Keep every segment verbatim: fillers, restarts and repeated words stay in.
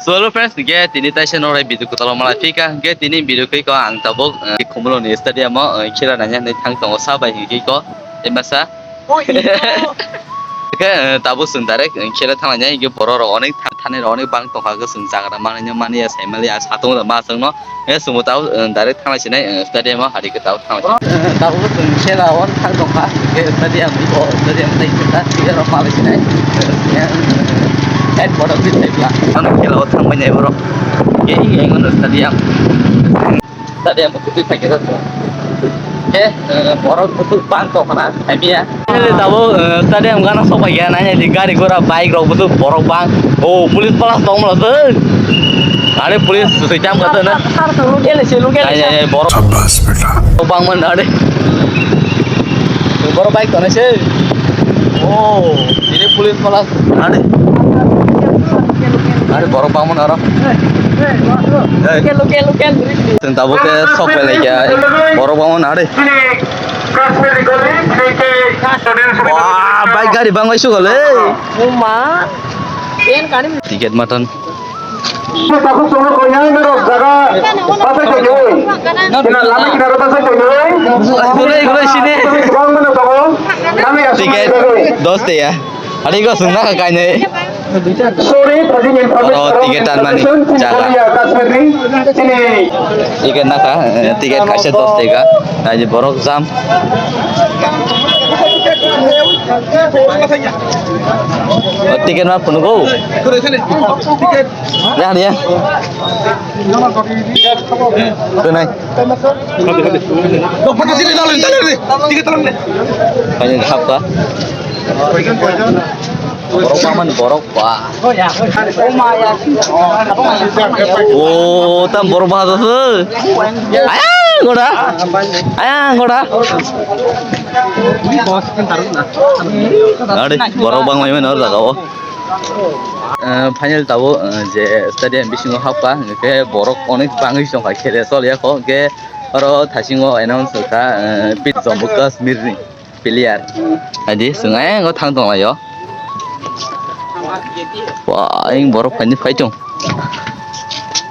Hello friends, ge tini taisa norai video kotolo malai phika, ge tini video khe ko ang tabuk, eh, Khumuloni stadium o, eh, khela naina hinwi thang tongo sa bai hinwi ko, tei masa. Khe, eh, tabuk chwng direct, eh, khela thanglainai, ge borok rok onek tha-, thani rok onek bang tongkha, ge chwng jagra manwi mani ya, sai mali ya, satung da ma chwngno. Eh, chwngbo tabuk, eh, direct thanglai sinai, eh, stadium o hari khe tabuk thanglai sinai. Eh, tabuk chwng khela o thang tongkha, eh, stadium o, stadium tei khe ta ticket rok palai sinai. Eh, eh, head bottom bit thai bla. Ano khela o thang bai nai borok. Ke ing eng no stadium. Stadium o kutui thai khe ta. Eh, eh, borok kutui bang tongkha na, thai miya. Ele tabuk, eh, stadium gana sok bai ya, nai nai di gari gura, bike rok busu borok bang. Oh, police palas tong mala se. Are police sui tam ka se na. Sar, sar, sar, local se, local se. Nai, nai, nai, borok. Shabash, beta. Borok bang man are. Borok bike tong se. Oh, ini police palas are. Are borok bang man aro. Local, local, local. Chwng tabuk khe sok bai lai kha. Borok bang man are. Wah, bike gari bangwi sugo le. Uma. Ticket matan. Gulai, gulai sini. Ticket dos taya. Hari ko sungna ka kainai. Sorry, for the information. Oro ticket tanmani jaga. Ticket naka, eh, ticket kaisa dos tega. Aji borok jam. O ticket ma phunuk o. Ya, ya. Tunai. Ticket tanmani. Ticket tanmani. Borok ba man borok ba. O tam borok ba se. Aya goda. Aya goda. Ari borok bang mai mano jaga o. Eh, final tabo, eh, je stadium bisingo hapka, hingke borok onek bangwi tongkha khele choliya kho, hingke oro thasingo announce kha, eh, pit Jammu Kashmir ni. Player. Adi, swng ayang o thang tong laio. Wah, ayang borok phaini phai tong.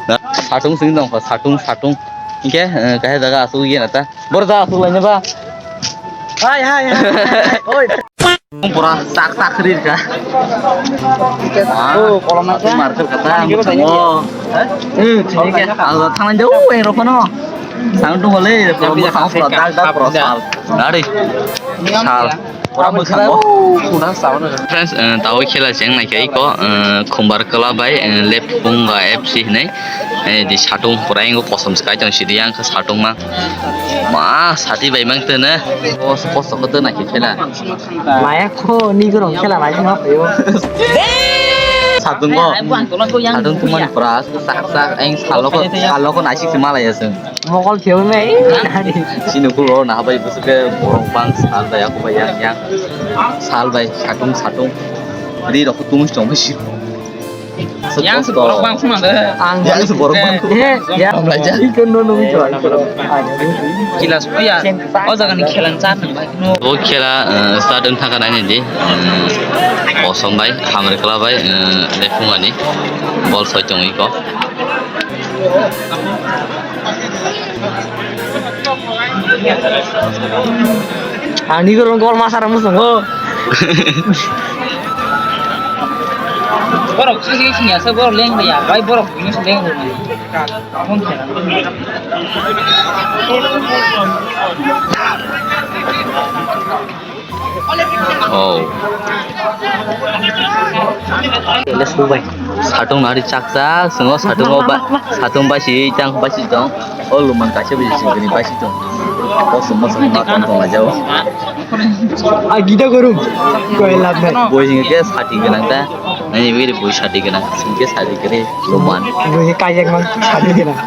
Na, satung swng tong kho, satung, satung. Hingke, eh, kahai jaga asuk ye na ta. Bor jaga asuk laina ba. Hai, hai, hai, hai. Oi. Pura sak sak rir ka. Oh, kolom na ka. Mar ka ta. Oh. Eh, thik khe. Ang thang de, oh, ero kono. Sang tu bole, pro mo sang pro, dag dag pro sal. Dari. Sal. Ora mo sang. Friends, eh, tawi khela jeng nai kai ko, eh, Khumbar Kala bai, eh, Lepkunga F C hinai. Eh, di satung pura ingo kosom se kai tong sidi yang ke satung ma. Ma, sati bai mang tene. Pos, pos ko tene ki khela. Maya ko ni ko rong khela bai ma phaio. Satung ko. Satung tu man pura sak sak, eng salo ko, salo ko naisik se malai asung. Mokol kheo me. Sini kulo na bai busuke borok bang sal bai aku bai yang yang. Sal bai satung satung. Ri rok tung chong bai si. Yang se borok bang khuma de. Ang yang se borok bang khuma. Eh, ya. Ang belajar. Ikan no no mi tuan. Kilas ko ya. O jaga ni khela cha nang bai. O khela, eh, stadium thaka nai di. Eh, Kosom bai, Hamar Kala bai, eh, Lephungani. Bol soi tong iko. Ani ko rong gol masa ramu songo. Borok sisi sini asa borok leng ya, bai borok ini leng. Oh. Let's go, bai. Satung nari chak chak, sungo satung o ba, satung basi tang basi tong. O luman kaisa bisi singkini basi tong. O summa summa tong tong aja o. Ah, gita guru. Koi lab nai. Boi singke sati ganang ta. Nai biri boi sati ganang. Singke sati kere luman. Boi kajak mang sati ganang.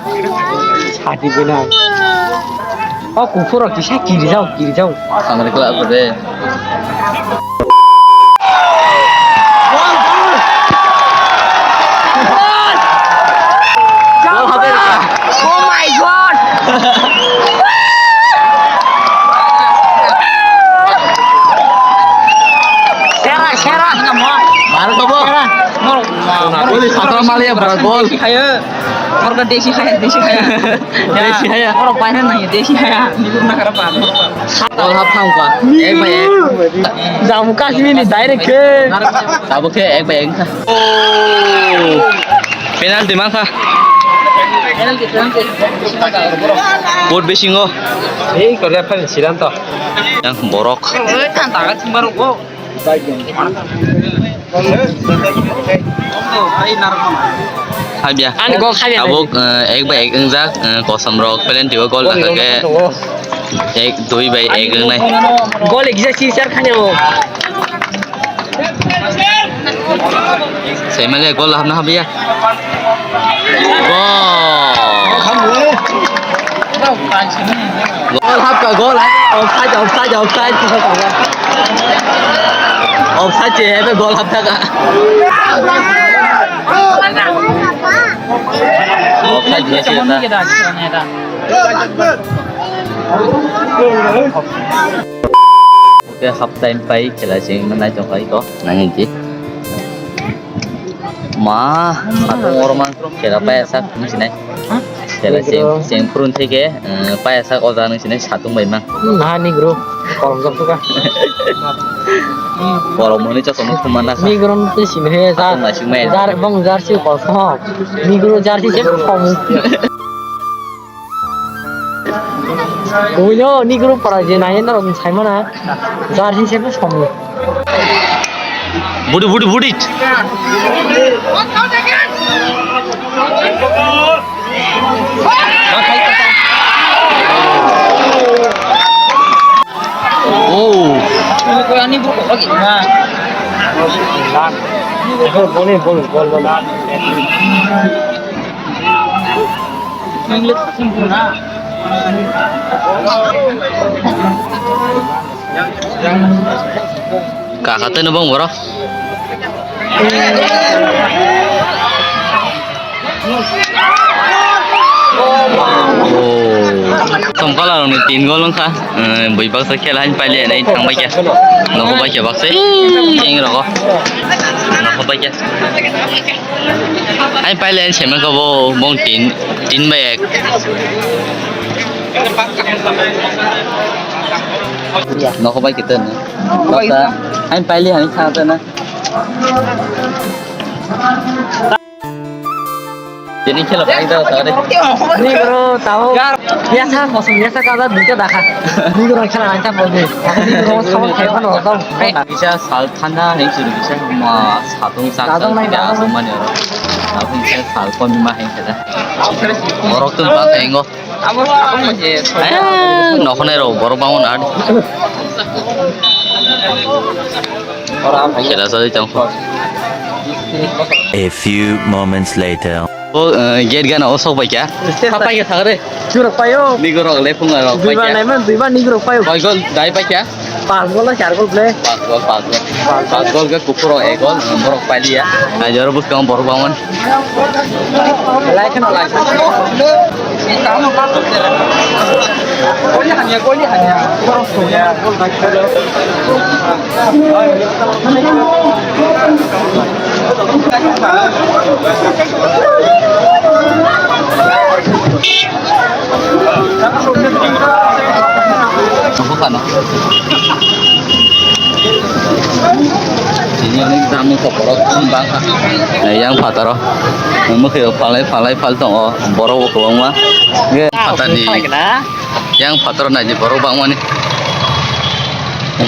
Sati ganang. O kuphur rok kisa kiri jao, kiri jao. Hamar kla ko de. Oh my God! Sera, sera. Mar ko bo. Sera. Gol, satra maliya, bro, gol. Desi haya. Orga desi haya, desi haya. Desi haya. Oro paina nai, desi haya. Ni guna kara pa, pa. Gol hap thang pa. Ek bai ek. Jamu Kashmir ni direct ke. Tabuk ke ek bai ek. Oh. Penalty mangkha. Board bisingo. Ei, Korea fan siran to. Yang borok. Oi, tan ta chimbar ko. Habya. Ani gol habya. Tabuk, eh, ek bai ek wngjak, eh, kosom rok penalty o gol dakha ke ek dui bai ek wngnai. Gol ek jisa si sar khanya o. Saimale gol hapna habya. Gol. Gol hapka, gol. Offside, offside, offside. Offside se, ebe gol hapka. Offside se, se. Oke, half time pai khela cheng nai tong kai ko. Nang di. Ma, satung oro man khela paya sak thum sinai. Khela cheng, cheng phurun thike, eh, paya sak o jaga nung sinai satung bai mang. Hmm, ha, Negro. Kolom jok suka. Kolom moni chosok no thum mana kha. Negro no twi sini he, jar. Satung naising mai. Jar, bong jar si kolom. Negro jar si se kolom. Kubuino Negro para je nai norok saimana, jersey se bo somni. Budi, budi, budi. Oh. Kakatwino bong borok. Oh. Tongpala rokni tin gol wngkha. Eh, bui baksa khela hain paili nai thangbai khe. Nokho bai khe baksa. Cheng rogo. Nokho bai khe. Ai paile ani sema ko bo bong tin, tin bai ek. Nokho bai kitan. Basta, ai paile ani kha ta na. Tini khela bai da sare. Ni bro, tao. Yasa kosong, yasa kaza duita dakha. Ni bro khela ani ta bolde. Ni bro sabon khai kono tao. Bisa sal thanda hai churu bisa ma satung sak sak asuk mani oro. Aboni sal kon ma hai kada. Borok tun ba tengo. Abo abo mo je. Nokho nai ro borok bangun ad. Khela sari tong. A few moments later. O, eh, gate gana o sok bai kya? Stage. Papai kya thagre? Churok payo. Nigorok le phunga rok pai kya? Duibar naiman, duibar nigorok payo. Koi gol dai pai kya? Pas gol na char gol ble. Pas gol, pas gol. Pas gol ke kupuro ek gol, borok pai liya. Ai joro bus kang borok bangun. Lai kheno lai. Goli hanya, goli hanya. Tini ini tamu koporok bangkha. Yang pataro. Mukhe palai palai pal tongo. Borok bo kwbangma. Ye patani. Yang pataro naidi borok bangmani.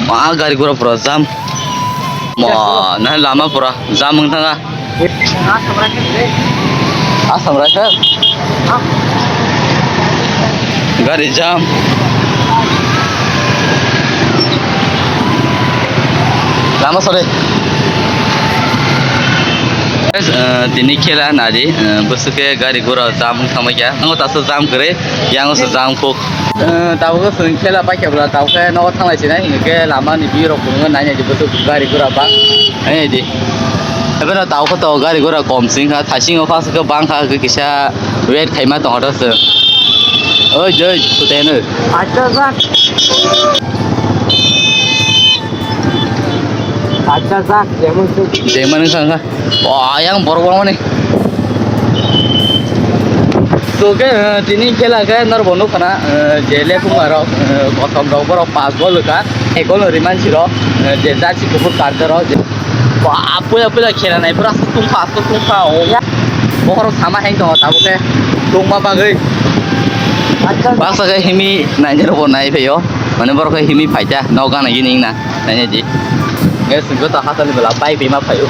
Ma gari gura pura jam. Ma na lama pura jam wng thanga. Asam Rifle. Gari jam. Lama sore. Guys, eh, tini khela nadi, eh, bwswk khe gari gura jam wng thangma kya. Ang taso jam kwrwi, yang se jam kuk. Eh, tabuk chwng khela paikha bwla, tabuk khe nogo thanglai sinai, hinkhe lama ni view rok phunuknai naidi, bwswk gari gura bang naidi. Ebono tabuk khe to gari gura kom singkha, thaisingo first khe bangkha, kisa wait khaima tongkha to chwng. Oi, joi, suteno. Acha, acha. Acha jak, jemon tu. Jemon wngkha, wngkha. Wah, yang borok wngmani. So, ke, eh, tini khela khe norok bo nukha na, eh, je lephung rok, eh, kosom rok borok pas gol wngkha. Ek gol rimani siro, eh, je jersey kuphur kanjak rok, je, wah, puila, puila khela nai, pura aswk tungkha, aswk tungkha, oh. Bokhorok sama heng tongo, tabuk khe tungma bagwi. Baksa khe himi nainai rok bo nai phaio, mane borok khe himi phaikha, nok gana gini wngna. Nainai di. Guys, joto hachal ni bwla bike bai ma phaio.